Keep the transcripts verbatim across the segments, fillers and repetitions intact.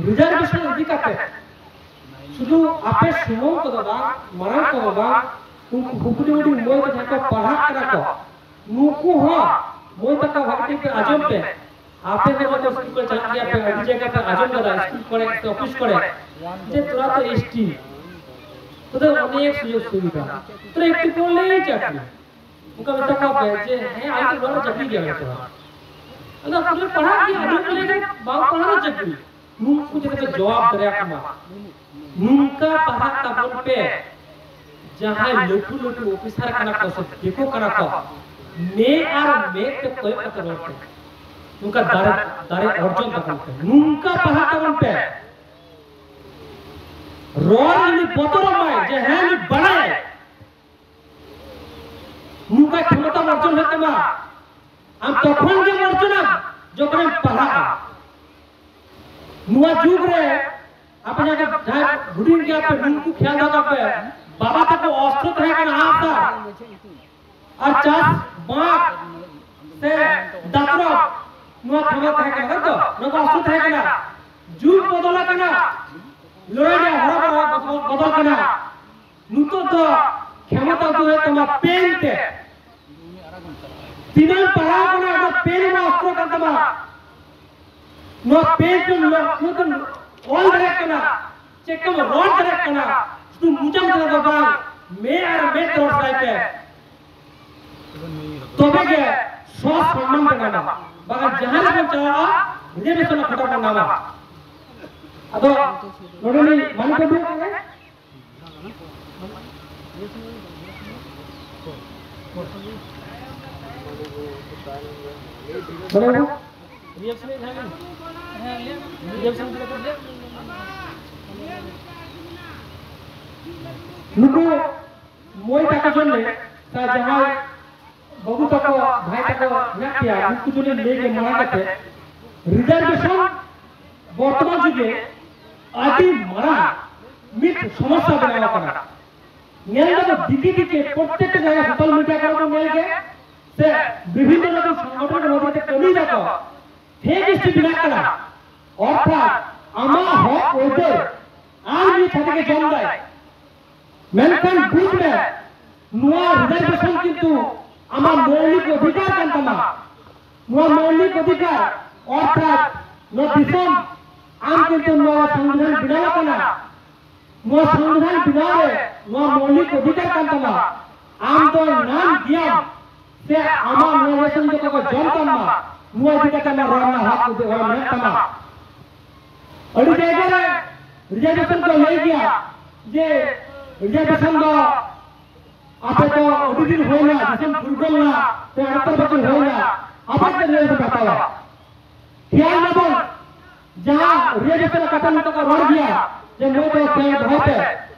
Reservation ᱤᱫᱤ ᱠᱟᱛᱮ ᱥᱩᱫᱷᱩ ᱟᱯᱮ ᱥᱩᱢᱩᱝ ᱠᱚᱫᱚ ᱵᱟᱝ, ᱢᱟᱨᱟᱝ ᱠᱚᱫᱚ ᱵᱟᱝ, ᱩᱱᱠᱩ ᱦᱩᱰᱤᱧ ᱦᱩᱰᱤᱧ ᱢᱟᱹᱭ ᱠᱚ ᱡᱟᱦᱟᱸᱭ ᱠᱚ ᱯᱟᱲᱦᱟᱜ ᱠᱟᱱᱟ ᱠᱚ, ᱱᱩᱠᱩ ᱦᱚᱸ ᱢᱟᱹᱭ ᱛᱟᱠᱚ ᱵᱷᱟᱜᱮ ᱴᱷᱤᱠ ᱯᱮ ᱟᱸᱡᱚᱢ ᱯᱮ᱾ ᱟᱯᱮ ᱦᱚᱸ ᱡᱚᱠᱷᱚᱱ ᱥᱠᱩᱞ ᱠᱚ ᱪᱟᱞᱟᱜ ᱜᱮᱭᱟ ᱯᱮ, ᱟᱹᱰᱤ ᱡᱟᱭᱜᱟ ᱯᱮ ᱟᱸᱡᱚᱢ ᱠᱟᱫᱟ, ᱥᱠᱩᱞ ᱠᱚᱨᱮ ᱥᱮ ᱚᱯᱷᱤᱥ ᱠᱚᱨᱮ, ᱡᱮ ᱛᱚᱨᱟ ᱛᱚ ᱮᱥ ᱴᱤ, ᱛᱚ ᱚᱱᱮᱠ ᱥᱩᱡᱳᱜᱽ ᱥᱩᱵᱤᱫᱷᱟ, ᱛᱚ ᱮᱠᱴᱩ ᱠᱚ ᱞᱟᱹᱭ ᱪᱟᱠᱨᱤ, ᱚᱱᱠᱟ ᱢᱮᱛᱟ ᱠᱚᱣᱟ ᱯᱮ ᱡᱮ ᱦᱮᱸ, ᱟᱞᱮ ᱫᱚ ᱱᱚᱣᱟ ᱨᱮ ᱪᱟᱹᱠᱨᱤ ᱜᱮᱭᱟ ᱢᱮᱱᱛᱮ᱾ ᱟᱫᱚ ᱯᱩᱨᱟᱹ ᱯᱟᱲᱦᱟᱜ ᱜᱮᱭᱟ, ᱟᱫᱚ ᱠᱚ ᱞᱟᱹᱭ ᱫᱟ ᱵᱟᱝ ᱯᱟᱲᱦᱟᱣ ᱨᱮ ᱪᱟᱹᱠᱨᱤ᱾ ᱱᱩᱠᱩ ᱡᱟᱛᱮ ᱯᱮ ᱡᱚᱵᱟᱵ ᱫᱟᱲᱮᱭᱟᱠᱚ ᱢᱟ᱾ ᱱᱚᱝᱠᱟ ᱯᱟᱲᱦᱟᱜ ᱛᱟᱵᱚᱱ ᱯᱮ, ᱡᱟᱦᱟᱸᱭ ᱞᱟᱹᱴᱩ ᱞᱟᱹᱴᱩ ᱚᱯᱷᱤᱥᱟᱨ ᱠᱟᱱᱟ ᱠᱚ ᱥᱮ ᱫᱤᱠᱩ ᱠᱟᱱᱟ ᱠᱚ, ᱢᱮ ᱟᱨ ᱢᱮᱫ ᱛᱮ ᱠᱚᱭᱚᱜ ᱠᱟᱛᱮ ᱨᱚᱲ ᱯᱮ᱾ ᱱᱚᱝᱠᱟ ᱫᱟᱲᱮ, ᱫᱟᱲᱮ ᱚᱨᱡᱚᱱ ᱛᱟᱵᱚᱱ ᱯᱮ, ᱱᱚᱝᱠᱟ ᱯᱟᱲᱦᱟᱜ ᱛᱟᱵᱚᱱ ᱯᱮ᱾ ᱨᱚᱲ ᱩᱱᱤ ᱵᱚᱛᱚᱨᱚᱜ ᱢᱟᱭ ᱡᱮ ᱦᱮᱸ, ᱩᱱᱤ ᱵᱟᱲᱟᱭᱟᱭ᱾ ᱱᱚᱝᱠᱟ ᱠᱷᱮᱢᱚᱛᱟ ᱚᱨᱡᱚᱱ ᱦᱩᱭᱩᱜ ᱛᱟᱢᱟ᱾ ᱟᱢ ᱛᱚᱠᱷᱚᱱ ᱜᱮᱢ ᱚᱨᱡᱚᱱᱟ ᱡᱚᱠᱷᱚᱱᱮᱢ ᱯᱟᱲᱦᱟᱜᱼᱟ᱾ ᱱᱚᱣᱟ ᱡᱩᱜᱽ ᱨᱮ ᱟᱯᱮ ᱡᱟᱦᱟᱸᱭ, ᱡᱟᱦᱟᱸᱭ ᱦᱩᱰᱤᱧ ᱜᱮᱭᱟ ᱯᱮ, ᱱᱩᱠᱩ ᱠᱷᱮᱭᱟᱞ ᱫᱚᱦᱚ ᱠᱟᱜ ᱯᱮ, ᱵᱟᱵᱟ ᱛᱟᱠᱚ ᱚᱥᱛᱨᱚ ᱛᱟᱦᱮᱸ ᱠᱟᱱᱟ ᱟᱜᱼᱥᱟᱨ, ᱟᱨ ᱪᱟᱥ ᱵᱟᱥ ᱥᱮ ᱫᱟᱛᱨᱚᱢ, ᱱᱚᱣᱟ ᱠᱷᱮᱢᱟ ᱛᱟᱦᱮᱸ ᱠᱟᱱᱟ, ᱛᱟᱭ ᱛᱚ? ᱱᱚᱣᱟ ᱠᱚ ᱚᱥᱛᱨᱚ ᱛᱟᱦᱮᱸ ᱠᱟᱱᱟ᱾ ᱡᱩᱜᱽ ᱵᱚᱫᱚᱞ ᱟᱠᱟᱱᱟ, ᱞᱟᱹᱲᱦᱟᱹᱭ ᱨᱮᱭᱟᱜ ᱦᱚᱨᱟ ᱵᱚᱫᱚᱞ, ᱵᱚᱫᱚᱞ ᱠᱟᱱᱟ᱾ ᱱᱤᱛᱚᱜ ᱫᱚ ᱠᱷᱮᱢᱚᱛᱟ ᱩᱫᱩᱜ ᱦᱩᱭᱩᱜ ᱛᱟᱢᱟ ᱯᱮᱱ ᱛᱮ᱾ ᱛᱤᱱᱟᱹᱜ ᱮᱢ ᱯᱟᱲᱦᱟᱣ ᱠᱟᱱᱟ, ᱚᱱᱟ ᱯᱮᱱ ᱨᱮᱱᱟᱜ ᱚᱥᱛᱨᱚ ᱠᱟᱱ ᱛᱟᱢᱟ᱾ ᱱᱚᱣᱟ ᱯᱮᱱ ᱛᱮᱢ ᱞᱚ-, ᱱᱚᱣᱟ ᱛᱮᱢ ᱚᱞ ᱫᱟᱲᱮᱭᱟᱜ ᱠᱟᱱᱟ, ᱪᱮᱫ ᱠᱚᱢ ᱨᱚᱲ ᱫᱟᱲᱮᱭᱟᱜ ᱠᱟᱱᱟ, ᱥᱩᱫᱷᱩ ᱢᱚᱪᱟ ᱢᱚᱪᱟ ᱫᱚ ᱵᱟᱝ, ᱢᱮᱫ ᱟᱨ ᱢᱮᱫ ᱛᱮ ᱨᱚᱲ ᱥᱟᱱᱟᱭ ᱯᱮ᱾ ᱛᱚᱵᱮ ᱜᱮ ᱥᱚ ᱥᱚᱱᱢᱟᱱ ᱵᱚᱱ ᱧᱟᱢᱟ, ᱵᱟᱠᱷᱟᱱ ᱡᱟᱦᱟᱸ ᱨᱮᱵᱚᱱ ᱪᱟᱞᱟᱜᱼᱟ, ᱨᱤᱡᱟᱨᱵᱷᱮᱥᱚᱱ ᱨᱮᱱᱟᱜ ᱠᱷᱚᱴᱟ ᱵᱚᱱ ᱧᱟᱢᱟ᱾ ᱟᱫᱚ ᱱᱚᱰᱮ ᱱᱩᱭ ᱢᱟᱹᱱᱤᱠ ᱵᱟᱹᱵᱩ ᱢᱟᱹᱱᱤᱠ ᱵᱟᱹᱵᱩ, ᱱᱩᱠᱩ ᱢᱟᱹᱭ ᱛᱟᱠᱚ ᱡᱚᱱᱱᱮ ᱥᱮ ᱡᱟᱦᱟᱸᱭ ᱵᱟᱹᱵᱩ ᱛᱟᱠᱚ, ᱵᱷᱟᱭ ᱛᱟᱠᱚ ᱢᱮᱱᱟᱜ ᱯᱮᱭᱟ, ᱩᱱᱠᱩ ᱫᱚᱞᱤᱧ ᱞᱟᱹᱭ ᱜᱮ ᱢᱟᱲᱟᱝ ᱠᱟᱛᱮ, ᱨᱤᱡᱟᱨᱵᱷᱮᱥᱚᱱ ᱵᱚᱨᱛᱚᱢᱟᱱ ᱡᱩᱜᱽ ᱨᱮ ᱟᱹᱰᱤ ᱢᱟᱨᱟᱝ ᱢᱤᱫ ᱥᱚᱢᱚᱥᱥᱟ ᱵᱮᱱᱟᱣ ᱟᱠᱟᱱᱟ᱾ ᱧᱮᱞ ᱫᱟᱵᱚ ᱫᱤᱠᱮ ᱫᱤᱠᱮ ᱯᱨᱚᱛᱛᱮᱠᱴᱟ ᱡᱟᱭᱜᱟ social media ᱠᱚᱨᱮ ᱵᱚᱱ ᱧᱮᱞ ᱜᱮ, ᱥᱮ ᱵᱤᱵᱷᱤᱱᱱᱚ ᱨᱚᱠᱚᱢ ᱥᱚᱝᱜᱚᱴᱷᱚᱱ ᱠᱚ ᱱᱚᱣᱟ ᱫᱤᱠ ᱛᱮ ᱠᱟᱹᱢᱤᱭ ᱫᱟᱠᱚ, fake S T ᱵᱮᱱᱟᱜ ᱠᱟᱱᱟ᱾ ᱚᱨᱛᱷᱟᱛ ᱟᱢᱟᱜ ᱦᱚᱠ ᱟᱹᱭᱫᱟᱹᱨ ᱟᱨ ᱢᱤᱫ ᱪᱷᱟᱹᱛᱤᱠ ᱮ ᱡᱚᱢ ᱫᱟᱭ᱾ ᱢᱮᱱᱠᱷᱟᱱ ᱵᱩᱡᱽ ᱢᱮ, ᱱᱚᱣᱟ ᱨᱤᱡᱟᱨᱵᱷᱮᱥᱚᱱ ᱠᱤᱱᱛᱩ ᱟᱢᱟᱜ ᱢᱳᱣᱞᱤᱠ ᱚᱫᱷᱤᱠᱟᱨ ᱠᱟᱱ ᱛᱟᱢᱟ᱾ ᱱᱚᱣᱟ ᱢᱳᱣᱞᱤᱠ ᱚᱫᱷᱤᱠᱟᱨ ᱚᱨᱛᱷᱟᱛ ᱱᱚᱣᱟ ᱫᱤᱥᱚᱢ ᱟᱢ ᱠᱤᱱᱛᱩ ᱱᱚᱣᱟ ᱥᱚᱝᱵᱤᱫᱷᱟᱱ ᱵᱮᱱᱟᱣ ᱟᱠᱟᱱᱟ᱾ ᱱᱚᱣᱟ ᱥᱚᱝᱵᱤᱫᱷᱟᱱ ᱵᱮᱱᱟᱣ ᱨᱮ ᱱᱚᱣᱟ ᱢᱳᱣᱞᱤᱠ ᱚᱫᱷᱤᱠᱟᱨ ᱠᱟᱱ ᱛᱟᱢᱟ᱾ ᱟᱢ ᱫᱚ ᱱᱟᱱ ᱜᱮᱭᱟᱢ ᱥᱮ ᱟᱢᱟᱜ ᱱᱚᱣᱟ ᱨᱮᱥᱚᱱ ᱡᱚᱛᱚ ᱠᱚ ᱡᱚᱢ ᱛᱟᱢᱟ, ᱱᱚᱣᱟ ᱤᱫᱤ ᱠᱟᱛᱮ ᱟᱢᱟᱜ ᱨᱚᱲ ᱨᱮᱱᱟᱜ ᱦᱚᱠ ᱚᱫᱷᱤᱠᱟᱨ ᱢᱮᱱᱟᱜ ᱛᱟᱢᱟ᱾ ᱟᱹᱰᱤ ᱡᱟᱭᱜᱟ ᱨᱮ ᱨᱤᱡᱟᱨᱵᱷᱮᱥᱚᱱ ᱠᱚ ᱞᱟᱹᱭ ᱜᱮᱭᱟ ᱡᱮ ᱨᱤᱡᱟᱨᱵᱷᱮᱥᱚᱱ ᱫᱚ ᱟᱯᱮ ᱫᱚ ᱟᱹᱰᱤ ᱫᱤᱱ ᱦᱩᱭᱱᱟ, ᱫᱤᱥᱚᱢ ᱯᱷᱩᱨᱜᱟᱹᱞ ᱱᱟ, ᱯᱮ ᱟᱴᱷᱟᱨᱚ ᱵᱚᱪᱷᱚᱨ ᱦᱩᱭᱱᱟ, ᱟᱯᱮ ᱪᱮᱫ ᱞᱟᱹᱭ ᱯᱮ ᱦᱟᱛᱟᱣᱟ? ᱠᱷᱮᱭᱟᱞ ᱢᱟᱵᱚᱱ, ᱡᱟᱦᱟᱸ ᱨᱤᱡᱟᱨᱵᱷᱮᱥᱚᱱ ᱠᱟᱛᱷᱟ ᱱᱤᱛᱚᱜ ᱠᱚ ᱨᱚᱲ ᱜᱮᱭᱟ ᱡᱮ ᱢᱟᱹᱭ ᱛᱟᱠᱚ ᱠᱷᱮᱭᱟᱞ ᱫᱚᱦᱚᱭ ᱯᱮ,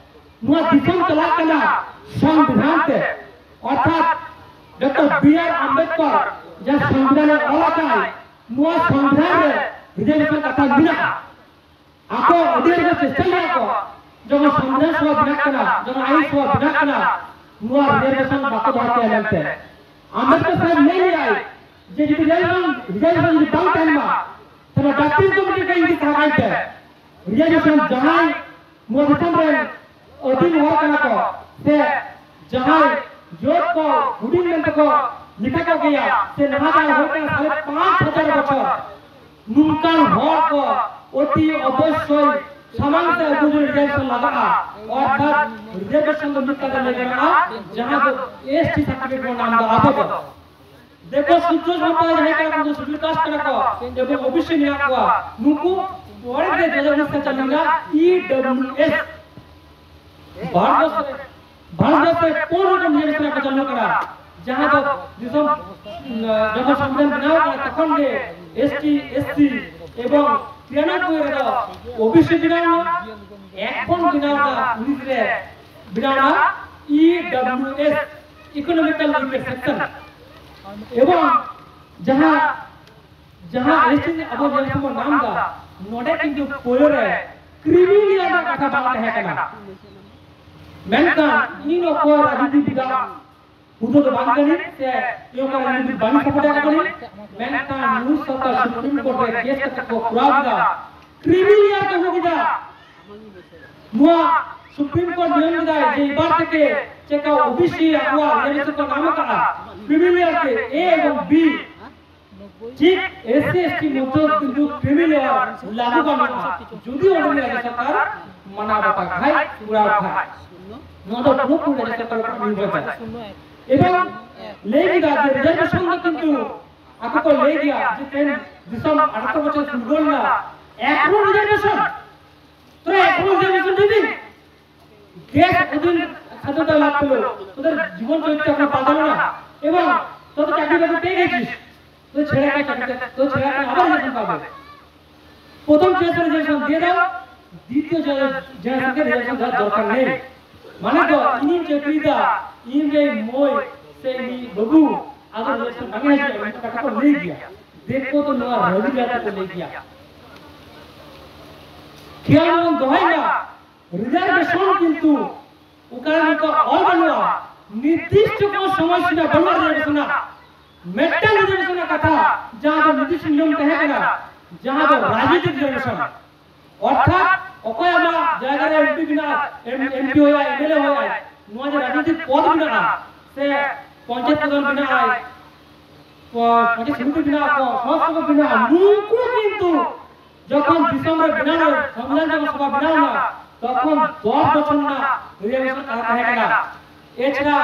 ᱱᱚᱣᱟ ᱫᱤᱥᱚᱢ ᱪᱟᱞᱟᱜ ᱠᱟᱱᱟ ᱥᱚᱝᱵᱤᱫᱷᱟᱱ ᱛᱮ, ᱚᱨᱛᱷᱟᱛ ᱰᱚᱠᱴᱚᱨ ᱵᱤ ᱟᱨ ᱟᱢᱵᱮᱫᱠᱚᱨ ᱡᱟᱦᱟᱸ ᱥᱚᱝᱵᱤᱫᱷᱟᱱ ᱮ ᱚᱞ ᱟᱠᱟᱫ, ᱱᱚᱣᱟ ᱥᱚᱝᱵᱤᱫᱷᱟᱱ ᱨᱮ ᱨᱤᱡᱟᱨᱵᱷᱮᱥᱚᱱ ᱠᱟᱛᱷᱟ ᱢᱮᱱᱟᱜᱼᱟ᱾ ᱟᱠᱚ ᱟᱹᱰᱤ ᱟᱸᱴ ᱠᱚ ᱪᱮᱥᱴᱟ ᱞᱮᱫᱟ ᱠᱚ, ᱡᱚᱠᱷᱚᱱ ᱥᱚᱝᱵᱤᱫᱷᱟᱱ ᱥᱚᱵᱷᱟ ᱵᱮᱱᱟᱜ ᱠᱟᱱᱟ, ᱡᱚᱠᱷᱚᱱ ᱟᱭᱤᱱ ᱥᱚᱵᱷᱟ ᱵᱮᱱᱟᱜ ᱠᱟᱱᱟ, ᱱᱚᱣᱟ ᱨᱤᱡᱟᱨᱵᱷᱮᱥᱚᱱ ᱵᱟᱠᱚ ᱫᱚᱦᱚ ᱠᱮᱭᱟ ᱢᱮᱱᱛᱮ᱾ ᱟᱢᱵᱮᱫᱠᱚᱨ ᱥᱟᱦᱮᱵᱽ ᱞᱟᱹᱭ ᱞᱮᱫᱟᱭ ᱡᱮ ᱡᱩᱫᱤ ᱨᱤᱡᱟᱨᱵᱷᱮᱥᱚᱱ, ᱨᱤᱡᱟᱨᱵᱷᱮᱥᱚᱱ ᱡᱩᱫᱤ ᱵᱟᱝ ᱛᱟᱦᱮᱱ ᱢᱟ, ᱛᱟᱦᱞᱮ ᱰᱟᱠᱛᱟᱨ ᱠᱚᱢᱤᱴᱤ ᱠᱚ ᱤᱫᱤ ᱥᱟᱦᱟᱭ ᱯᱮ᱾ ᱨᱤᱡᱟᱨᱵᱷᱮᱥᱚᱱ ᱡᱟᱦᱟᱸᱭ ᱱᱚᱣᱟ ᱫᱤᱥᱚᱢ ᱨᱮᱱ ᱟᱹᱫᱤᱢ ᱦᱚᱲ ᱠᱟᱱᱟ ᱠᱚ ᱥᱮ ᱡᱟᱦᱟᱸᱭ ᱡᱟᱹᱛ ᱠᱚ ᱦᱩᱰᱤᱧ ᱢᱮᱱᱛᱮ ᱠᱚ ᱞᱮᱠᱷᱟ ᱠᱚ ᱜᱮᱭᱟ ᱥᱮ ᱱᱟᱦᱟᱜ ᱡᱟᱦᱟᱸᱭ ᱦᱩᱭ ᱠᱟᱱᱟ ᱥᱟᱲᱮ ᱯᱟᱸᱪ ᱦᱟᱡᱟᱨ ᱵᱚᱪᱷᱚᱨ, ᱱᱚᱝᱠᱟᱱ ᱦᱚᱲ ᱠᱚ ᱚᱛᱤ ᱚᱵᱚᱥᱥᱳᱭ ᱥᱟᱢᱟᱝ ᱛᱮ ᱟᱹᱜᱩ ᱨᱮ ᱨᱤᱡᱟᱨᱵᱷᱮᱥᱚᱱ ᱞᱟᱜᱟᱜᱼᱟ᱾ ᱚᱨᱛᱷᱟᱛ ᱨᱤᱡᱟᱨᱵᱷᱮᱥᱚᱱ ᱫᱚ ᱢᱤᱫ ᱠᱟᱛᱷᱟ ᱞᱟᱹᱭ ᱜᱟᱱᱚᱜᱼᱟ, ᱡᱟᱦᱟᱸ ᱫᱚ ᱮᱥ ᱴᱤ ᱥᱟᱨᱴᱤᱯᱷᱤᱠᱮᱴ ᱵᱚᱱ ᱧᱟᱢ ᱮᱫᱟ ᱟᱵᱚ ᱫᱚ᱾ ᱫᱮᱠᱚ ᱥᱩᱫᱨᱚ ᱥᱟᱶᱛᱟ ᱡᱟᱦᱟᱸᱭ ᱠᱟᱱᱟ ᱠᱚ, ᱥᱤᱰᱩᱞ ᱠᱟᱥᱴ ᱠᱟᱱᱟ ᱠᱚ, ᱮᱵᱚᱝ ᱳ ᱵᱤ ᱥᱤ ᱢᱮᱱᱟᱜ ᱠᱚᱣᱟ, ᱱᱩᱠᱩ ᱯᱚᱨᱮ ᱛᱮ ᱫᱩ ᱦᱟᱡᱟᱨ ᱩᱱᱤᱥ ᱨᱮ ᱪᱟᱹᱞᱩᱭᱮᱱᱟ ᱤ ᱰᱟᱵᱞᱤᱭᱩ ᱮᱥ᱾ ᱵᱷᱟᱨᱚᱛ ᱵᱚᱨᱥᱚ ᱨᱮ, ᱵᱷᱟᱨᱚᱛ ᱵᱚᱨᱥᱚ ᱨᱮ ᱯᱩᱱ ᱨᱚᱠᱚᱢ ᱨᱤᱡᱟᱨᱵᱷᱮᱥᱚᱱ ᱠᱚ ᱪᱟᱹᱞᱩ ᱠᱟᱱᱟ, ᱡᱟᱦᱟᱸ ᱫᱚ ᱫᱤᱥᱚᱢ, ᱡᱚᱠᱷᱚᱱ ᱥᱚᱝᱵᱤᱫᱷᱟᱱ ᱵᱮᱱᱟᱣ ᱠᱟᱱᱟ, ᱛᱚᱠᱷᱚᱱ ᱜᱮ ᱮᱥ ᱴᱤ, ᱮᱥ ᱥᱤ ᱮᱵᱚᱝ ᱛᱤᱨᱟᱱᱚᱵᱵᱳᱭ ᱨᱮᱫᱚ ᱳ ᱵᱤ ᱥᱤ ᱵᱮᱱᱟᱣ ᱮᱱᱟ, ᱮᱠᱷᱚᱱ ᱵᱮᱱᱟᱣ ᱮᱱᱟ ᱩᱱᱤᱥ ᱨᱮ ᱵᱮᱱᱟᱣ ᱮᱱᱟ ᱤ ᱰᱟᱵᱞᱤᱭᱩ ᱮᱥ, ᱤᱠᱳᱱᱚᱢᱤᱠᱟᱞ ᱩᱭᱤᱠᱟᱨ ᱥᱮᱠᱥᱚᱱ᱾ ᱮᱵᱚᱝ ᱡᱟᱦᱟᱸ, ᱡᱟᱦᱟᱸ ᱮᱥ ᱴᱤ ᱟᱵᱚ ᱡᱟᱦᱟᱸ ᱵᱚᱱ ᱧᱟᱢ ᱮᱫᱟ, ᱱᱚᱰᱮ ᱠᱤᱱᱛᱩ ᱯᱳᱭᱞᱳ ᱨᱮ ᱠᱨᱤᱢᱤ ᱞᱮᱭᱟᱨ ᱨᱮᱱᱟᱜ ᱠᱟᱛᱷᱟ ᱵᱟᱝ ᱛᱟᱦᱮᱸ ᱠᱟᱱᱟ᱾ ᱢᱮᱱᱠᱷᱟᱱ ᱤᱧ ᱚᱠᱚᱭ ᱨᱟᱡᱽᱱᱤᱛᱤᱵᱤᱫ ᱟᱜ ᱦᱩᱫᱟᱹ ᱫᱚ ᱵᱟᱝ ᱠᱟᱹᱱᱟᱹᱧ ᱥᱮ ᱤᱧ ᱚᱠᱚᱭ ᱨᱟᱡᱽᱱᱤᱛᱤ ᱵᱟᱹᱧ ᱥᱟᱯᱳᱨᱴ ᱠᱟᱹᱱᱟᱹᱧ, ᱢᱮᱱᱠᱷᱟᱱ ᱱᱤᱭᱩ ᱥᱚᱨᱠᱟᱨ ᱥᱩᱯᱨᱤᱢ ᱠᱳᱨᱴ ᱨᱮ ᱠᱮᱥ ᱠᱟᱛᱮ ᱠᱚ ᱠᱚᱨᱟᱣ ᱠᱮᱫᱟ᱾ ᱠᱨᱤᱢᱤ ᱞᱮᱭᱟᱨ ᱠᱚ ᱟᱹᱜᱩ ᱠᱮᱫᱟ᱾ ᱱᱚᱣᱟ ᱥᱩᱯᱨᱤᱢ ᱠᱳᱨᱴ ᱱᱤᱭᱚᱢ ᱠᱮᱫᱟᱭ ᱡᱮ ᱮᱵᱟᱨ ᱛᱷᱮᱠᱮ ᱪᱮᱠᱟ ᱳᱵᱤᱥᱤ ᱟᱠᱚᱣᱟᱜ ᱨᱤᱡᱟᱨᱵᱷᱮᱥᱚᱱ ᱠᱚ ᱧᱟᱢ ᱟᱠᱟᱫᱼᱟ, ᱠᱨᱤᱢᱤ ᱞᱮᱭᱟᱨ ᱛᱮ ᱮ ᱮᱵᱚᱝ ᱵᱤ, ᱴᱷᱤᱠ ᱮᱥ ᱥᱤ ᱮᱥ ᱴᱤ ᱢᱚᱫᱽᱫᱷᱮ ᱠᱤᱱᱛᱩ ᱠᱨᱤᱢᱤ ᱞᱮᱭᱟᱨ ᱞᱟᱜᱩ ᱵᱟᱹᱱᱩᱜᱼᱟ, ᱡᱩᱫᱤ ᱚᱸᱰᱮ ᱨᱟᱡᱽᱡᱚ ᱥᱚᱨᱠᱟᱨ ᱢᱟᱱᱟᱣ ᱵᱟᱛᱟᱣ ᱠᱷᱟᱡ, ᱠᱚᱨᱟᱣ ᱠᱷᱟᱡ᱾ ᱱᱚᱣᱟ ᱫᱚ ᱯᱩᱨᱟᱹᱯᱩᱨᱤ ᱨᱟᱡᱽᱡᱚ ᱥᱚᱨᱠᱟᱨ ᱩᱯᱚᱨ ᱱᱤᱨᱵᱷᱚᱨ ᱠᱟᱱᱟ᱾ ᱮᱵᱚᱝ ᱞᱟᱹᱭ ᱠᱮᱫᱟ ᱡᱮ ᱨᱤᱡᱟᱨᱵᱷᱮᱥᱚᱱ ᱫᱚ ᱠᱤᱱᱛᱩ ᱟᱠᱚ ᱠᱚ ᱞᱟᱹᱭ ᱜᱮᱭᱟ ᱡᱮ ᱛᱮᱦᱮᱧ ᱫᱤᱥᱚᱢ ᱟᱴᱷᱟᱨᱚ ᱵᱚᱪᱷᱚᱨ ᱯᱷᱩᱨᱜᱟᱹᱞ ᱮᱱᱟ, ᱮᱠᱷᱚᱱ ᱨᱤᱡᱟᱨᱵᱷᱮᱥᱚᱱ, তোরা এখনো রিজার্ভেশন দিবি? দেশ ওদিন স্বাধীনতা লাভ করলো, তোদের জীবন চরিত্র এখন পাল্টালো না, এবং তোদের চাকরি বাকরি পেয়ে গেছিস, তোর ছেলেকে চাকরি দে, তোর ছেলেকে আবার রিজার্ভেশন পাবে। প্রথম জেনারেশন রিজার্ভেশন দিয়ে দাও, দ্বিতীয় জেনারেশনকে রিজার্ভেশন দেওয়ার দরকার নেই। ᱢᱟᱱᱮ ᱫᱚ ᱤᱧᱤᱧ ᱪᱟᱹᱠᱨᱤᱭᱮᱫᱟ, ᱤᱧ ᱨᱮᱱ ᱢᱟᱹᱭ ᱥᱮ ᱤᱧ ᱵᱟᱹᱵᱩ ᱟᱫᱚ ᱨᱤᱡᱟᱨᱵᱷᱮᱥᱚᱱ ᱵᱟᱝ ᱦᱤᱡᱩᱜᱼᱟ, ᱤᱧ ᱠᱟᱛᱷᱟ ᱠᱚ ᱞᱟᱹᱭ ᱜᱮᱭᱟ᱾ ᱫᱤᱠᱩ ᱫᱚ ᱱᱚᱣᱟ ᱨᱟᱹᱜᱤ ᱡᱟᱹᱛᱤ ᱠᱚ ᱞᱟᱹᱭ ᱜᱮᱭᱟ᱾ ᱠᱷᱮᱭᱟᱞ ᱵᱚᱱ ᱫᱚᱦᱚᱭ ᱢᱟ, ᱨᱤᱡᱟᱨᱵᱷᱮᱥᱚᱱ ᱠᱤᱱᱛᱩ ᱚᱠᱟ ᱨᱮ ᱱᱤᱛᱚᱜ ᱚᱞ ᱵᱟᱹᱱᱩᱜᱼᱟ, ᱱᱤᱨᱫᱤᱥᱴᱚ ᱠᱚᱱᱚ ᱥᱚᱢᱚᱭ ᱥᱤᱢᱟ ᱵᱟᱹᱱᱩᱜᱼᱟ ᱨᱤᱡᱟᱨᱵᱷᱮᱥᱚᱱ ᱨᱮᱱᱟᱜ᱾ ᱢᱤᱫᱴᱟᱝ ᱨᱤᱡᱟᱨᱵᱷᱮᱥᱚᱱ ᱨᱮᱱᱟᱜ ᱠᱟᱛᱷᱟ, ᱡᱟᱦᱟᱸ ᱫᱚ ᱱᱤᱨᱫᱤᱥᱴᱚ ᱱᱤᱭᱚᱢ ᱛᱟᱦᱮᱸ ᱠᱟᱱᱟ, ᱡᱟᱦᱟᱸ ᱫᱚ ᱨᱟᱡᱽᱱᱤᱛᱤᱠ ᱨᱤᱡᱟᱨᱵᱷᱮᱥᱚᱱ᱾ ᱚᱨᱛᱷᱟᱛ ᱚᱠᱚᱭ ᱟᱢᱟᱜ ᱡᱟᱭᱜᱟ ᱨᱮ ᱮᱢ ᱯᱤ ᱵᱮᱱᱟᱜᱼᱟ, ᱮᱢ-, ᱮᱢ ᱯᱤ ᱦᱩᱭᱩᱜᱼᱟ, ᱮᱢ ᱮᱞ ᱮ ᱦᱩᱭᱩᱜᱼᱟᱭ, ᱱᱚᱣᱟ ᱡᱮ ᱨᱟᱡᱽᱱᱤᱛᱤᱠ ᱯᱚᱫᱽ ᱢᱮᱱᱟᱜᱼᱟ, ᱥᱮ ᱯᱚᱧᱪᱟᱭᱮᱛ ᱯᱨᱚᱫᱷᱟᱱ ᱵᱮᱱᱟᱜᱼᱟᱭ, ᱯᱚ-, ᱯᱚᱧᱪᱟᱭᱮᱛ ᱥᱚᱢᱤᱛᱤ ᱵᱮᱱᱟᱜᱼᱟ ᱠᱚ, ᱥᱚᱝᱥᱛᱷᱟ ᱠᱚ ᱵᱮᱱᱟᱜᱼᱟ, ᱱᱩᱠᱩ ᱠᱤᱱᱛᱩ ᱡᱚᱠᱷᱚᱱ ᱫᱤᱥᱚᱢ ᱨᱮ ᱵᱮᱱᱟᱣ ᱮᱱᱟ, ᱥᱚᱝᱵᱤᱫᱷᱟᱱ ᱡᱚᱠᱷᱚᱱ ᱥᱚᱵᱷᱟ ᱵᱮᱱᱟᱣ ᱮᱱᱟ, ᱛᱚᱠᱷᱚᱱ ᱫᱚᱥ ᱵᱚᱪᱷᱚᱨ ᱨᱮᱱᱟᱜ ᱨᱤᱡᱟᱨᱵᱷᱮᱥᱚᱱ ᱠᱟᱛᱷᱟ ᱛᱟᱦᱮᱸ ᱠᱟᱱᱟ᱾ ᱮᱪᱷᱟᱲᱟ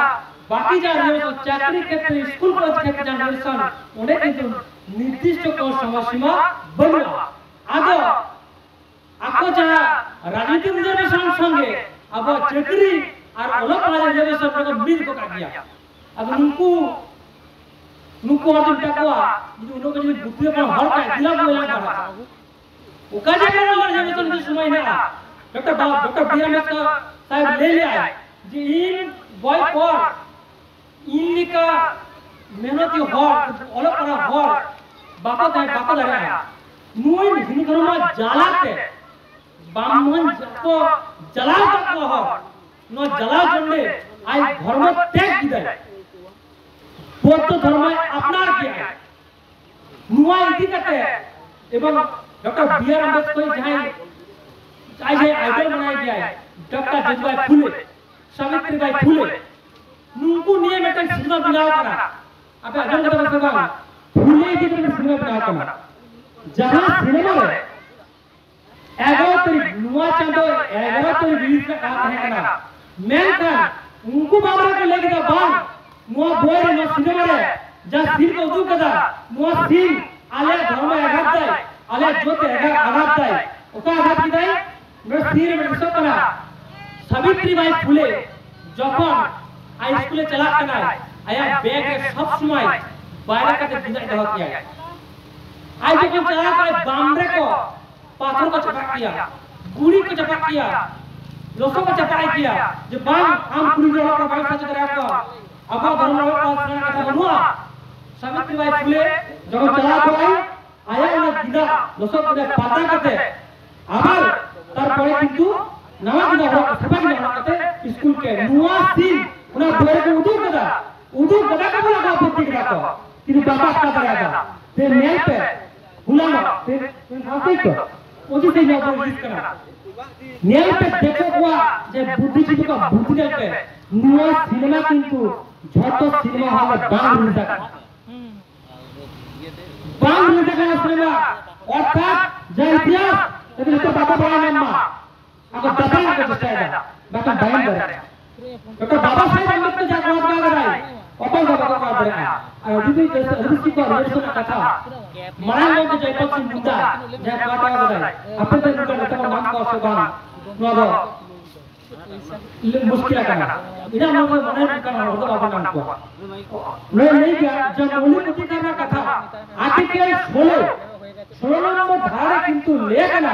ᱵᱟᱠᱤ ᱡᱟᱦᱟᱸ ᱨᱤᱡᱟᱨᱵᱷᱮᱥᱚᱱ, ᱪᱟᱹᱠᱨᱤ ᱠᱷᱮᱛᱨᱮ, ᱥᱠᱩᱞ ᱠᱚᱞᱮᱡᱽ ᱠᱷᱮᱛᱨᱮ ᱡᱟᱦᱟᱸ ᱨᱤᱡᱟᱨᱵᱷᱮᱥᱚᱱ, ᱚᱸᱰᱮ ᱠᱤᱱᱛᱩ ᱱᱤᱨᱫᱤᱥᱴᱚ ᱠᱚᱱᱚ ᱥᱚᱢᱚᱭ ᱥᱤᱢᱟ ᱵᱟᱹᱱᱩᱜᱼᱟ᱾ ᱟᱫᱚ ᱟᱠᱚ ᱡᱟᱦᱟᱸ ᱨᱟᱡᱽᱱᱤᱛᱤ ᱨᱤᱡᱟᱨᱵᱷᱮᱥᱚᱱ ᱥᱚᱸᱜᱮ ᱟᱵᱚᱣᱟᱜ ᱪᱟᱹᱠᱨᱤ ᱟᱨ ᱚᱞᱚᱜ ᱯᱟᱲᱦᱟᱜ ᱨᱤᱡᱟᱨᱵᱷᱮᱥᱚᱱ ᱨᱮᱠᱚ ᱢᱤᱫ ᱠᱚ ᱠᱟᱜ ᱜᱮᱭᱟ᱾ ᱟᱫᱚ ᱱᱩᱠᱩ, ᱱᱩᱠᱩ ᱦᱚᱲ ᱫᱚ ᱢᱮᱛᱟ ᱠᱚᱣᱟ, ᱡᱩᱫᱤ ᱩᱱᱟᱹᱜ ᱠᱚ ᱡᱩᱫᱤ ᱵᱩᱫᱽᱫᱷᱤ ᱵᱟᱝ ᱦᱚᱲ ᱠᱷᱟᱡ, ᱫᱤᱱᱟᱹᱢ ᱠᱚ ᱧᱟᱢ ᱯᱟᱲᱦᱟᱜᱼᱟ᱾ ᱚᱠᱟ ᱡᱟᱭᱜᱟ ᱨᱮ ᱚᱞ ᱨᱮᱱᱟᱜ ᱡᱟᱦᱟᱸ ᱢᱤᱫᱴᱟᱝ ᱥᱚᱢᱚᱭ ᱦᱮᱱᱟᱜᱼᱟ? ᱰᱚᱠᱴᱚᱨ ᱵᱟ-, ᱰᱚᱠᱴᱚᱨ ᱵᱤ ᱟᱨ ᱟᱢᱵᱮᱫᱠᱚᱨ ᱥᱟᱦᱮᱵᱽ ᱞᱟᱹᱭ ᱞᱮᱜᱼᱟᱭ ᱡᱮ ᱤᱧ ᱵᱚᱭ ᱯᱚᱨ ᱤᱧ ᱞᱮᱠᱟ ᱢᱮᱦᱱᱚᱛᱤ ᱦᱚᱲ, ᱚᱞᱚᱜ ᱯᱟᱲᱦᱟᱜ ᱦᱚᱲ ᱵᱟᱠᱚ ᱛᱟᱦᱮᱸ, ᱵᱟᱠᱚ ᱫᱟᱲᱮᱭᱟᱜᱼᱟ᱾ ᱱᱩᱭ ᱦᱤᱱᱫᱩ ᱫᱷᱚᱨᱢᱚ ᱡᱟᱞᱟᱛᱮ ᱵᱟᱢᱚᱱ ᱠᱚ ᱡᱟᱞᱟᱣ ᱟᱠᱟᱫ ᱠᱚᱣᱟ ᱦᱚᱲ᱾ ᱱᱚᱣᱟ ᱡᱟᱞᱟᱣ ᱡᱚᱱᱱᱮ ᱟᱡ ᱫᱷᱚᱨᱢᱚ ᱛᱮᱜ ᱠᱮᱫᱟᱭ, ᱵᱳᱫᱽᱫᱷᱚ ᱫᱷᱚᱨᱢᱚᱭ ᱟᱯᱱᱟᱨ ᱠᱮᱫᱟᱭ᱾ ᱱᱚᱣᱟ ᱤᱫᱤ ᱠᱟᱛᱮ ᱮᱵᱚᱝ ᱰᱚᱠᱴᱚᱨ ᱵᱤ ᱟᱨ ᱟᱢᱵᱮᱫᱠᱚᱨ ᱡᱟᱦᱟᱸᱭ ᱟᱡ ᱡᱟᱦᱟᱸᱭ ᱟᱭᱰᱚᱞ ᱢᱟᱱᱟᱭ ᱜᱮᱭᱟᱭ, ᱰᱚᱠᱴᱚᱨ ᱡᱳᱛᱤᱵᱟᱭ ᱯᱷᱩᱞᱮ, ᱥᱟᱵᱤᱛᱨᱤᱵᱟᱭ ᱯᱷᱩᱞᱮ, ᱱᱩᱠᱩ ᱱᱤᱭᱮ ᱢᱤᱫᱴᱟᱝ ᱥᱤᱱᱮᱢᱟ ᱵᱮᱱᱟᱣ ᱠᱟᱱᱟ᱾ ᱟᱯᱮ ᱟᱸᱡᱚᱢ ᱠᱟᱫᱟ ᱯᱮ ᱥᱮ ᱵᱟᱝ? ᱯᱷᱩᱞᱮ ᱤᱫᱤ ᱠᱟᱛᱮ ᱢᱤᱫᱴᱟᱝ ᱥᱤᱱᱮᱢᱟ ᱵᱮᱱᱟᱣ ᱠᱟᱱᱟ, ᱡᱟᱦᱟᱸ ᱥᱤᱱᱮᱢᱟ ᱨᱮ ᱮᱜᱟᱨᱚ ᱛᱟᱹᱨᱤᱠᱷ, ᱱᱚᱣᱟ ᱪᱟᱸᱫᱚ ᱮᱜᱟᱨᱚ ᱛᱟᱹᱨᱤᱠᱷ ᱨᱤᱞᱤᱡᱽ ᱨᱮᱱᱟᱜ ᱠᱟᱛᱷᱟ ᱛᱟᱦᱮᱸ ᱠᱟᱱᱟ, ᱢᱮᱱᱠᱷᱟᱱ ᱩᱱᱠᱩ ᱵᱟᱵᱟ ᱠᱚ ᱞᱟᱹᱭ ᱠᱮᱫᱟ, ᱵᱟᱝ, ᱱᱚᱣᱟ ᱵᱳᱭ ᱨᱮ, ᱱᱚᱣᱟ ᱥᱤᱱᱮᱢᱟ ᱨᱮ ᱡᱟᱦᱟᱸ ᱥᱤᱱ ᱠᱚ ᱩᱫᱩᱜ ᱠᱟᱫᱟ, ᱱᱚᱣᱟ ᱥᱤᱱ ᱟᱞᱮᱭᱟᱜ ᱫᱷᱚᱨᱢᱚ ᱟᱜᱷᱟᱛ ᱫᱟᱭ, ᱟᱞᱮᱭᱟᱜ ᱡᱟᱹᱛ ᱨᱮ ᱟᱜᱷᱟᱛ ᱫᱟᱭ᱾ ᱚᱠᱟ ᱟᱜᱷᱟᱛ ᱠᱮᱫᱟᱭ? ᱱᱚᱣᱟ ᱥᱤᱱ ᱨᱮ ᱫᱤᱥᱟᱹᱜ ᱠᱟᱱᱟ, ᱥᱟᱵᱤᱛᱨᱤ ᱵᱟᱭ ᱯᱷᱩᱞᱮ ᱡᱚᱠᱷᱚᱱ ᱦᱟᱭ ᱥᱠᱩᱞᱮ ᱪᱟᱞᱟᱜ ᱠᱟᱱᱟᱭ, ᱟᱭᱟᱜ ᱵᱮᱜᱽ ᱨᱮ ᱥᱚᱵ ᱥᱚᱢᱚᱭ ᱵᱟᱭᱨᱟ ᱠᱟᱛᱮ ᱜᱮᱸᱫᱟᱜ ᱫᱚᱦᱚ ᱠᱮᱭᱟᱭ᱾ ᱟᱡ ᱡᱚᱠᱷᱚᱱ ᱪᱟᱞᱟᱣ ᱠᱟᱱᱟᱭ, ᱵᱟᱢ ᱨᱮᱠᱚ ᱯᱟᱛᱷᱚᱨ ᱠᱚ ᱪᱟᱯᱟᱫ ᱠᱮᱭᱟ, ᱜᱩᱲᱤ ᱠᱚ ᱪᱟᱯᱟᱫ ᱠᱮᱭᱟ, ᱞᱚᱥᱚᱫ ᱠᱚ ᱪᱟᱯᱟᱫ ᱠᱮᱭᱟ, ᱡᱮ ᱵᱟᱝ, ᱟᱢ ᱠᱩᱲᱤ ᱜᱤᱫᱽᱨᱟᱹ ᱚᱞᱚᱜ ᱯᱟᱲᱦᱟᱜ ᱵᱟᱢ ᱥᱮᱬᱟ ᱦᱚᱪᱚ ᱫᱟᱲᱮᱭᱟᱠᱚᱣᱟ, ᱟᱵᱚᱣᱟᱜ ᱫᱷᱚᱨᱚᱢ ᱨᱮ ᱚᱞᱚᱜ ᱯᱟᱲᱦᱟᱜ ᱥᱮᱬᱟ ᱨᱮᱱᱟᱜ ᱠᱟᱛᱷᱟ ᱵᱟᱹᱱᱩᱜᱼᱟ᱾ ᱥᱟᱵᱤᱛᱨᱤ ᱵᱟᱭ ᱯᱷᱩᱞᱮ ᱡᱚᱠᱷᱚᱱ ᱪᱟᱞᱟᱣ ᱠᱚᱜᱼᱟᱭ, ᱟᱭᱟᱜ ᱚᱱᱟ ᱜᱮᱸᱫᱟᱜ ᱞᱚᱥᱚᱫ ᱜᱮᱸᱫᱟᱜ ᱯᱟᱛᱟ ᱠᱟᱛᱮ ᱟᱵᱟᱨ ᱛᱟᱨᱯᱚᱨᱮ ᱠᱤᱱᱛᱩ ᱱᱟᱣᱟ ᱜᱮᱸᱫᱟᱜ ᱦᱚᱨᱚᱜ, ᱥᱟᱯᱷᱟ ᱜᱮᱸᱫᱟᱜ ᱦᱚᱨᱚᱜ ᱠᱟᱛᱮ ᱥᱠᱩᱞ ᱠᱮ ᱱᱚᱣᱟ ᱥᱤᱱ ᱚᱱᱟ ᱵᱳᱭ ᱨᱮᱠᱚ ᱩᱫᱩᱜ ᱠᱟᱫᱟ᱾ ᱩᱫᱩᱜ ᱠᱟᱫᱟ ᱠᱚ ᱵᱚᱞᱮ ᱟᱵᱚ ᱯᱨᱚᱛᱤᱠ ᱠᱟᱱᱟ ᱠᱚ, ᱠᱤᱱᱛᱩ ᱵᱟᱠᱚ ᱟᱴᱠᱟᱣ ᱫᱟᱲᱮᱭᱟᱫᱟ᱾ ᱛᱮ ᱧᱮᱞ ᱯᱮ, ᱦᱩᱞᱟᱱᱚ, ᱛᱮ, ᱛᱮ ᱥᱟᱶᱛᱮ ᱠᱚ, ᱯᱚᱸᱪᱤᱥᱮ ᱱᱚᱵᱵᱳᱭ ᱨᱤᱞᱤᱡᱽ ᱠᱟᱱᱟ᱾ ᱧᱮᱞ ᱯᱮ ᱫᱤᱠᱩ ᱠᱚᱣᱟᱜ ᱡᱮ ᱵᱩᱫᱽᱫᱷᱤᱡᱤᱵᱤ ᱠᱚᱣᱟᱜ ᱵᱩᱫᱽᱫᱷᱤ ᱧᱮᱞ ᱯᱮ, ᱱᱚᱣᱟ ᱥᱤᱱᱮᱢᱟ ᱠᱤᱱᱛᱩ ᱡᱷᱚᱛᱚ ᱥᱤᱱᱮᱢᱟ ᱦᱚᱞ ᱨᱮ ᱵᱟᱝ ᱨᱤᱞᱤᱡᱽ ᱟᱠᱟᱱᱟ᱾ ᱵᱟᱝ ᱨᱤᱞᱤᱡᱽ ᱟᱠᱟᱱᱟ ᱥᱤᱱᱮᱢᱟ, ᱚᱨᱛᱷᱟᱛ ᱡᱟ ᱤᱛᱤᱦᱟᱥ, ᱡᱟᱛᱮ ᱡᱷᱚᱛᱚ ᱵᱟᱠᱚ ᱵᱟᱲᱟᱭ ᱧᱟᱢ ᱢᱟ᱾ ᱟᱠᱚ ᱫᱟᱵᱟᱣ ᱨᱮᱱᱟᱜ ᱠᱚ ᱪᱮᱥᱴᱟᱭᱮᱫᱟ, ᱵᱟᱠᱷᱟᱱ ᱵᱟᱭ ᱮᱢ ᱫᱟᱲᱮᱭᱟᱜᱼᱟ᱾ ᱰᱚᱠᱴᱚᱨ ᱵᱟᱵᱟ ᱥᱟᱦᱮᱵᱽ ᱟᱢᱵᱮᱫᱠᱚᱨ ᱡᱟᱦᱟᱸ ᱠᱚᱨᱟᱣ ᱠᱟᱫᱟᱭ, ᱚᱠᱚᱭ ᱦᱚᱸ ᱵᱟᱠᱚ ᱠᱚᱨᱟᱣ ᱫᱟᱲᱮᱭᱟᱜᱼᱟ᱾ ᱟᱨ ᱟᱹᱰᱤ ᱫᱤᱱ ᱡᱟᱹᱥᱛᱤ ᱟᱹᱫᱤᱵᱟᱹᱥᱤ ᱠᱚᱣᱟᱜ ᱨᱤᱡᱟᱨᱵᱷᱮᱥᱚᱱ ᱨᱮᱱᱟᱜ ᱠᱟᱛᱷᱟ, ᱢᱟᱨᱟᱝ ᱜᱚᱢᱠᱮ ᱡᱚᱭᱯᱟᱞ ᱥᱤᱝ ᱢᱩᱱᱰᱟ ᱡᱟᱦᱟᱸ ᱠᱚᱨᱟᱣ ᱠᱟᱫᱟᱭ, ᱟᱯᱮ ᱫᱚ ᱱᱚᱝᱠᱟ ᱱᱮᱛᱟ ᱠᱚ ᱧᱟᱢ ᱠᱚᱣᱟ ᱥᱮ ᱵᱟᱝ? ᱱᱚᱣᱟ ᱫᱚ ᱢᱩᱥᱠᱤᱞ ᱟᱠᱟᱱᱟ᱾ ᱤᱱᱟᱹ ᱢᱚᱱᱮ ᱢᱚᱱᱮ ᱦᱩᱭᱩᱜ ᱠᱟᱱᱟ, ᱦᱚᱲ ᱫᱚ ᱵᱟᱵᱚᱱ ᱧᱟᱢ ᱠᱚᱣᱟ᱾ ᱱᱚᱣᱟ ᱞᱟᱹᱭ ᱜᱮᱭᱟ ᱡᱮ ᱢᱳᱣᱞᱤᱠ ᱚᱫᱷᱤᱠᱟᱨ ᱨᱮᱱᱟᱜ ᱠᱟᱛᱷᱟ, ᱟᱨᱴᱤᱠᱮᱞ ᱥᱳᱞᱳ, ᱥᱳᱞᱳ ᱱᱚᱢᱵᱚᱨ ᱫᱷᱟᱨᱟ ᱨᱮ ᱠᱤᱱᱛᱩ ᱞᱟᱹᱭ ᱟᱠᱟᱱᱟ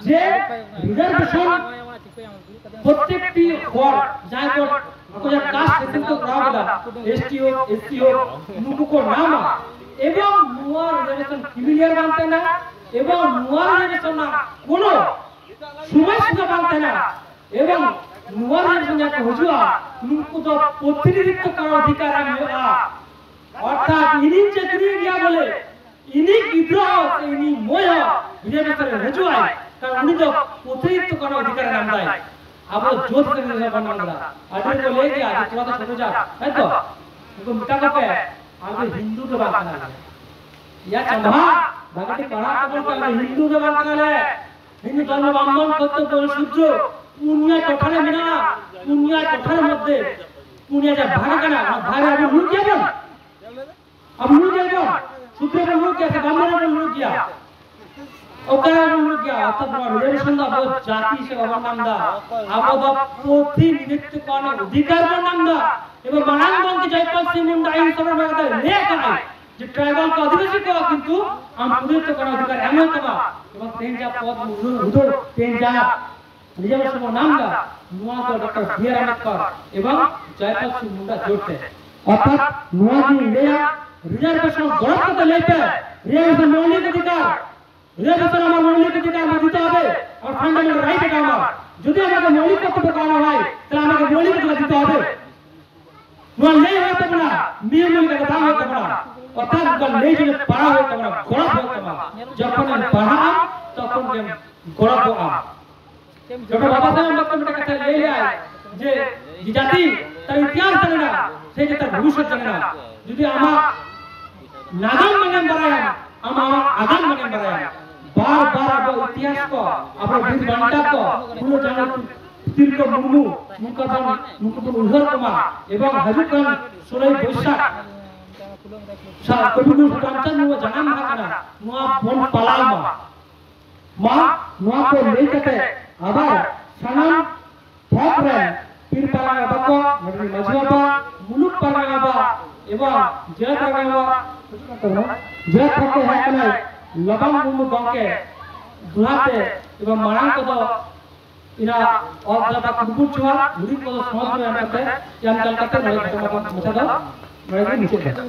ᱡᱮ ᱨᱤᱡᱟᱨᱵᱷᱮᱥᱚᱱ ᱯᱨᱚᱛᱮᱠᱴᱤ ᱦᱚᱲ ᱡᱟᱦᱟᱸᱭ ᱠᱚ ᱟᱠᱚ ᱡᱟᱦᱟᱸ ᱠᱟᱥᱴ ᱥᱮᱱᱥᱟᱥ ᱠᱚ ᱠᱚᱨᱟᱣ ᱠᱮᱫᱟ, ᱮᱥ ᱴᱤ ᱦᱳᱠ, ᱮᱥ ᱥᱤ ᱦᱳᱠ, ᱱᱩᱠᱩ ᱠᱚ ᱧᱟᱢᱟ᱾ ᱮᱵᱚᱝ ᱱᱚᱣᱟ ᱨᱤᱡᱟᱨᱵᱷᱮᱥᱚᱱ ᱠᱨᱤᱢᱤᱱᱟᱞ ᱵᱟᱝ ᱛᱟᱦᱮᱱᱟ, ᱮᱵᱚᱝ ᱱᱚᱣᱟ ᱨᱤᱡᱟᱨᱵᱷᱮᱥᱚᱱ ᱨᱮᱱᱟᱜ ᱠᱳᱱᱳ ᱥᱩᱢᱟᱹᱭ ᱥᱩᱫᱷᱟ ᱵᱟᱝ ᱛᱟᱦᱮᱱᱟ᱾ ᱮᱵᱚᱝ ᱱᱚᱣᱟ ᱨᱮᱱ ᱡᱟᱦᱟᱸᱭ ᱠᱚ ᱦᱤᱡᱩᱜᱼᱟ, ᱱᱩᱠᱩ ᱫᱚ ᱯᱨᱚᱛᱤᱱᱤᱫᱷᱤᱛᱛᱚ ᱠᱚᱨᱟᱣ ᱚᱫᱷᱤᱠᱟᱨ ᱮᱢ ᱦᱩᱭᱩᱜᱼᱟ᱾ ᱚᱨᱛᱷᱟᱛ ᱤᱧᱤᱧ ᱪᱟᱹᱠᱨᱤ ᱜᱮᱭᱟ ᱵᱚᱞᱮ, ᱤᱧᱤᱡ ᱜᱤᱫᱽᱨᱟᱹ ᱦᱚᱸ ᱥᱮ ᱤᱧᱤᱡ ᱢᱟᱹᱭ ᱦᱚᱸ ᱵᱤᱫᱮᱥ ᱨᱮ ᱦᱤᱡᱩᱜ ᱟᱭ, ᱠᱟᱨᱚᱱ ᱩᱱᱤ ᱫᱚ ᱯᱩᱛᱷᱤ ᱛᱚ ᱠᱟᱱᱟ ᱚᱫᱷᱤᱠᱟᱨ ᱮ ᱧᱟᱢ ᱫᱟᱭ᱾ ᱟᱵᱚ ᱡᱟᱹᱛ ᱨᱮ ᱵᱚᱱ ᱧᱟᱢ ᱮᱫᱟ᱾ ᱟᱹᱰᱤ ᱠᱚ ᱞᱟᱹᱭ ᱜᱮᱭᱟ ᱡᱮ ᱠᱚᱲᱟ ᱫᱚ ᱪᱷᱳᱴᱳ ᱡᱟᱛ, ᱦᱮᱸ ᱛᱚ? ᱩᱱᱠᱩ ᱢᱮᱛᱟ ᱠᱚ ᱯᱮ, ᱟᱞᱮ ᱫᱚ ᱦᱤᱱᱫᱩ ᱫᱚ ᱵᱟᱝ ᱠᱟᱱᱟ ᱞᱮ᱾ ᱭᱟ ᱪᱟᱸᱫᱟ, ᱵᱷᱟᱜᱮ ᱴᱷᱤᱠ ᱯᱟᱲᱦᱟᱜ ᱛᱟᱵᱚᱱ ᱯᱮ, ᱟᱞᱮ ᱫᱚ ᱦᱤᱱᱫᱩ ᱫᱚ ᱵᱟᱝ ᱠᱟᱱᱟ ᱞᱮ᱾ ᱦᱤᱱᱫᱩ ᱫᱷᱚᱨᱢᱚ ᱵᱟᱢᱵᱚᱱ ᱠᱚᱨᱛᱚᱵᱽᱵᱚ ᱥᱩᱫᱽᱨᱚ ᱯᱩᱱᱭᱟ ᱴᱚᱴᱷᱟ ᱨᱮ ᱢᱮᱱᱟᱜᱼᱟ᱾ ᱯᱩᱱᱭᱟ ᱴᱚᱴᱷᱟ ᱨᱮ ᱢᱚᱫᱽᱫᱷᱮ ᱯᱩᱱᱭᱟ ᱡᱟ ᱵᱷᱟᱜᱽ ᱠᱟᱱᱟ, ᱚᱱᱟ ᱵᱷᱟᱜᱽ ᱨᱮ ᱟᱵᱚ ᱢᱤᱫ ᱜᱮᱭᱟᱵᱚᱱ᱾ ᱟᱵᱚ ᱢᱤᱫ ᱜᱮᱭᱟᱵᱚᱱ᱾ ᱥᱩᱫᱽᱨᱚ ᱵᱚᱱ ᱢᱤᱫ ᱜᱮᱭᱟ ᱥᱮ ᱵᱟᱢᱵᱚᱱ ᱵᱚᱱ ᱢᱤᱫ ᱜᱮᱭᱟ? ᱚᱠᱟ ᱨᱮ ᱵᱚᱱ ᱢᱤᱫ ᱜᱮᱭᱟ? ᱚᱨᱛᱷᱟᱛ ᱱᱚᱣᱟ ᱨᱤᱡᱟᱨᱵᱷᱮᱥᱚᱱ ᱫᱚ ᱟᱵᱚ ᱡᱟᱹᱛᱤ ᱥᱮ ᱵᱟᱵᱚᱱ ᱧᱟᱢ ᱮᱫᱟ᱾ ᱟᱵᱚ ᱫᱚ ᱯᱨᱚᱛᱤᱱᱤᱫᱷᱤᱛᱛᱚ ᱠᱚ ᱚᱫᱷᱤᱠᱟᱨ ᱵᱚᱱ ᱧᱟᱢ ᱮᱫᱟ᱾ ᱮᱵᱚᱝ ᱢᱟᱲᱟᱝ ᱜᱚᱢᱠᱮ ᱡᱚᱭᱯᱟᱞ ᱥᱤᱝ ᱢᱩᱱᱰᱟ ᱟᱭᱤᱱ ᱥᱚᱵᱷᱟ ᱨᱮ ᱞᱟᱹᱭ ᱟᱠᱟᱫᱟᱭ ᱡᱮ ᱴᱨᱟᱭᱵᱟᱞ ᱠᱚ ᱟᱹᱫᱤᱵᱟᱹᱥᱤ ᱠᱚᱣᱟᱜ ᱠᱤᱱᱛᱩ ᱟᱢ ᱯᱨᱚᱛᱤᱱᱤᱫᱷᱤᱛᱛᱚ ᱠᱚ ᱚᱫᱷᱤᱠᱟᱨ ᱮᱢ ᱦᱩᱭᱩᱜ ᱛᱟᱢᱟ᱾ ᱮᱵᱚᱝ ᱛᱮᱦᱮᱧ ᱡᱟ ᱯᱚᱫ ᱩᱫᱷᱟᱹᱨ, ᱩᱫᱷᱟᱹᱨ, ᱛᱮᱦᱮᱧ ᱡᱟ ᱨᱤᱡᱟᱨᱵᱷᱮᱥᱚᱱ ᱵᱚᱱ ᱧᱟᱢ ᱮᱫᱟ, ᱱᱚᱣᱟ ᱫᱚ ᱰᱚᱠᱴᱚᱨ ᱵᱤ ᱟᱨ ᱟᱢᱵᱮᱫᱠᱚᱨ ᱮᱵᱚᱝ ᱡᱚᱭᱯᱟᱞ ᱥᱤᱝ ᱢᱩᱱᱰᱟ ᱡᱳᱨ ᱛᱮ᱾ ᱚᱨᱛᱷᱟᱛ ᱱᱚᱣᱟ ᱜᱤᱧ ᱞᱟᱹᱭᱟ, ᱨᱤᱡᱟᱨᱵᱷᱮᱥᱚᱱ ᱜᱚᱲᱚ ᱠᱟᱛᱮ ᱞᱟᱹᱭ ᱯᱮ, রিজার্ভেশন মৌলিক অধিকার, রিজার্ভেশন আমার মৌলিক অধিকার আমার দিতে হবে, আমার ফান্ডামেন্টাল রাইট এটা আমার। যদি আমাকে মৌলিক কর্তব্য করানো হয়, তাহলে আমাকে মৌলিক অধিকার দিতে হবে। ᱱᱚᱣᱟ ᱞᱟᱹᱭ ᱦᱩᱭᱩᱜ ᱛᱟᱵᱚᱱᱟ, ᱱᱤᱭᱚᱢ ᱞᱮᱠᱟᱛᱮ ᱵᱟᱝ ᱦᱩᱭᱩᱜ ᱛᱟᱵᱚᱱᱟ᱾ ᱚᱨᱛᱷᱟᱛ ᱱᱚᱣᱟ ᱞᱟᱹᱭ ᱡᱩᱫᱤ ᱯᱟᱲᱦᱟᱣ ᱦᱩᱭᱩᱜ ᱛᱟᱵᱚᱱᱟ, ᱜᱚᱲᱚ ᱦᱩᱭᱩᱜ ᱛᱟᱵᱚᱱᱟ᱾ ᱡᱚᱠᱷᱚᱱᱮᱢ ᱯᱟᱲᱦᱟᱜᱼᱟ, ᱛᱚᱠᱷᱚᱱ ᱜᱮᱢ ᱜᱚᱲᱚ ᱠᱚᱜᱼᱟ᱾ ᱰᱚᱠᱴᱚᱨ ᱵᱟᱵᱟ ᱥᱟᱦᱮᱵᱽ ᱟᱢᱵᱮᱫᱠᱚᱨ ᱢᱤᱫᱴᱮᱱ ᱠᱟᱛᱷᱟᱭ ᱞᱟᱹᱭ ᱞᱮᱫᱟᱭ ᱡᱮ, ᱡᱮ ᱡᱟᱹᱛᱤ ᱛᱟᱨ ᱤᱛᱤᱦᱟᱥ ᱡᱟᱱᱮ ᱱᱟ, ᱥᱮ ᱡᱮ ᱛᱟᱨ ᱵᱷᱚᱵᱤᱥᱥᱚᱛ ᱡᱟᱱᱮ ᱱᱟ᱾ ᱡᱩᱫᱤ ᱟᱢᱟᱜ ᱱᱟᱜᱟᱢ ᱵᱟᱝ ᱮᱢ ᱵᱟᱲᱟᱭᱟ, ᱟᱢ ᱟᱢᱟᱜ ᱟᱜᱟᱢ ᱵᱟᱝ ᱮᱢ ᱵᱟᱲᱟᱭᱟ᱾ ᱵᱟᱨ ᱵᱟᱨ ᱟᱵᱚ ᱤᱛᱤᱦᱟᱥ ᱠᱚ, ᱟᱵᱚ ᱵᱤᱨ ᱵᱟᱱᱴᱟ ᱠᱚ, ᱯᱷᱩᱞᱳ ᱡᱷᱟᱱᱳ ᱛᱤᱞᱠᱟᱹ ᱢᱩᱨᱢᱩ, ᱱᱚᱝᱠᱟ ᱵᱚᱱ, ᱱᱩᱠᱩ ᱵᱚᱱ ᱩᱭᱦᱟᱹᱨ ᱠᱚᱢᱟ ᱮᱵᱚᱝ ᱦᱤᱡᱩᱜ ᱠᱟᱱ ᱥᱳᱞᱳᱭ ᱵᱳᱭᱥᱟᱠᱷ ᱥᱟ-, ᱠᱚᱵᱤᱜᱩᱨᱩ ᱥᱟᱫᱷᱩ ᱨᱟᱢᱪᱟᱸᱫᱽ ᱢᱩᱨᱢᱩ ᱡᱟᱱᱟᱢ ᱢᱟᱦᱟ ᱠᱟᱱᱟ, ᱱᱚᱣᱟ ᱵᱚᱱ ᱯᱟᱞᱟᱣ ᱢᱟ᱾ ᱢᱟ ᱱᱚᱣᱟ ᱠᱚ ᱞᱟᱹᱭ ᱠᱟᱛᱮ ᱟᱵᱟᱨ ᱥᱟᱱᱟᱢ ᱛᱷᱚᱠ ᱨᱮᱱ ᱯᱤᱲ ᱯᱟᱨᱜᱟᱱᱟ ᱵᱟᱵᱟ ᱠᱚ, ᱱᱚᱰᱮ ᱨᱤᱱ ᱢᱟᱹᱡᱷᱤ ᱵᱟᱵᱟ, ᱢᱩᱞᱩᱠ ᱯᱟᱨᱜᱟᱱᱟ ᱵᱟᱵᱟ ᱮᱵᱚᱝ ᱡᱟᱹᱛ ᱯᱟᱨᱜᱟᱱᱟ ᱵᱟᱵᱟ, ᱡᱟᱹᱛ ᱛᱷᱚᱠ ᱠᱚ ᱦᱮᱡ ᱠᱟᱱᱟᱭ ᱞᱚᱵᱟᱱ ᱢᱩᱨᱢᱩ ᱜᱚᱢᱠᱮ ᱫᱩᱦᱟᱛᱮ ᱮᱵᱚᱝ ᱢᱟᱲᱟᱝ ᱠᱚᱫᱚ ᱤᱱᱟ ᱚᱞ ᱫᱟᱵᱟ ᱠᱩᱰᱵᱩᱡ ᱪᱩᱣᱟ ᱦᱩᱰᱤᱧ ᱠᱚᱫᱚ ᱥᱚᱢᱟᱡᱽ ᱨᱮ ᱮᱢ ᱠᱟᱛᱮ, ᱮᱢ ᱪᱟᱞ ᱠᱟᱛᱮ ᱱᱚᱰᱮ ᱜᱷᱚᱴᱚᱱᱟ ᱢᱟᱪᱷᱟ ᱫᱚ ᱱᱚᱰᱮ ᱜᱮ ᱢᱩᱪᱟᱹᱫ ᱮᱱᱟ᱾